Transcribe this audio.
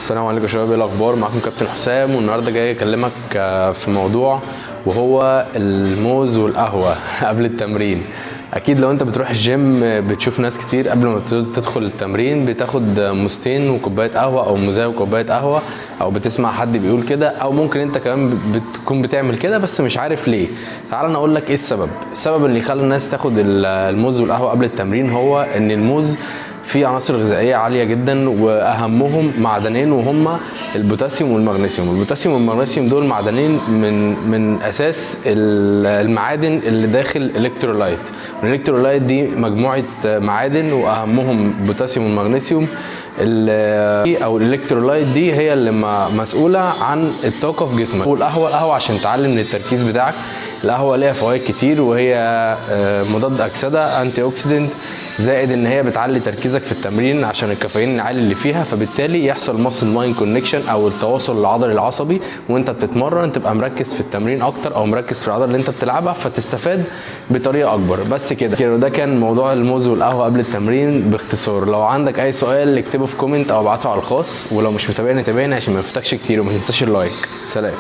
السلام عليكم يا شباب، ايه الاخبار؟ معاكم كابتن حسام، والنهارده جاي اكلمك في موضوع وهو الموز والقهوة قبل التمرين. اكيد لو انت بتروح الجيم بتشوف ناس كتير قبل ما تدخل التمرين بتاخد موزتين وكوبايه قهوه، او موزايه وكوبايه قهوه، او بتسمع حد بيقول كده، او ممكن انت كمان بتكون بتعمل كده بس مش عارف ليه. تعال انا اقول لك ايه السبب. السبب اللي يخلي الناس تاخد الموز والقهوة قبل التمرين هو ان الموز فيه عناصر غذائية عالية جدا، واهمهم معدنين وهما البوتاسيوم والمغنيسيوم. البوتاسيوم والمغنيسيوم دول معدنين من اساس المعادن اللي داخل electrolyte. ال electrolyte دي مجموعة معادن واهمهم البوتاسيوم والمغنيسيوم. او ال electrolyte دي هي اللي مسؤولة عن الطاقة في جسمك. والقهوه، القهوة عشان تعلي من التركيز بتاعك. القهوة ليها فوائد كتير، وهي مضاد اكسده، antioxidant، زائد ان هي بتعلي تركيزك في التمرين عشان الكافيين العالي اللي فيها، فبالتالي يحصل muscle mind connection او التواصل العضلي العصبي، وانت بتتمرن تبقى مركز في التمرين اكتر، او مركز في العضلة اللي انت بتلعبها، فتستفاد بطريقة اكبر. بس كده كده، ده كان موضوع الموز والقهوة قبل التمرين باختصار. لو عندك اي سؤال اكتبه في comment او ابعته على الخاص، ولو مش متابعني تابعني عشان ما يفوتكش كتير، وما تنساش ال like. سلام.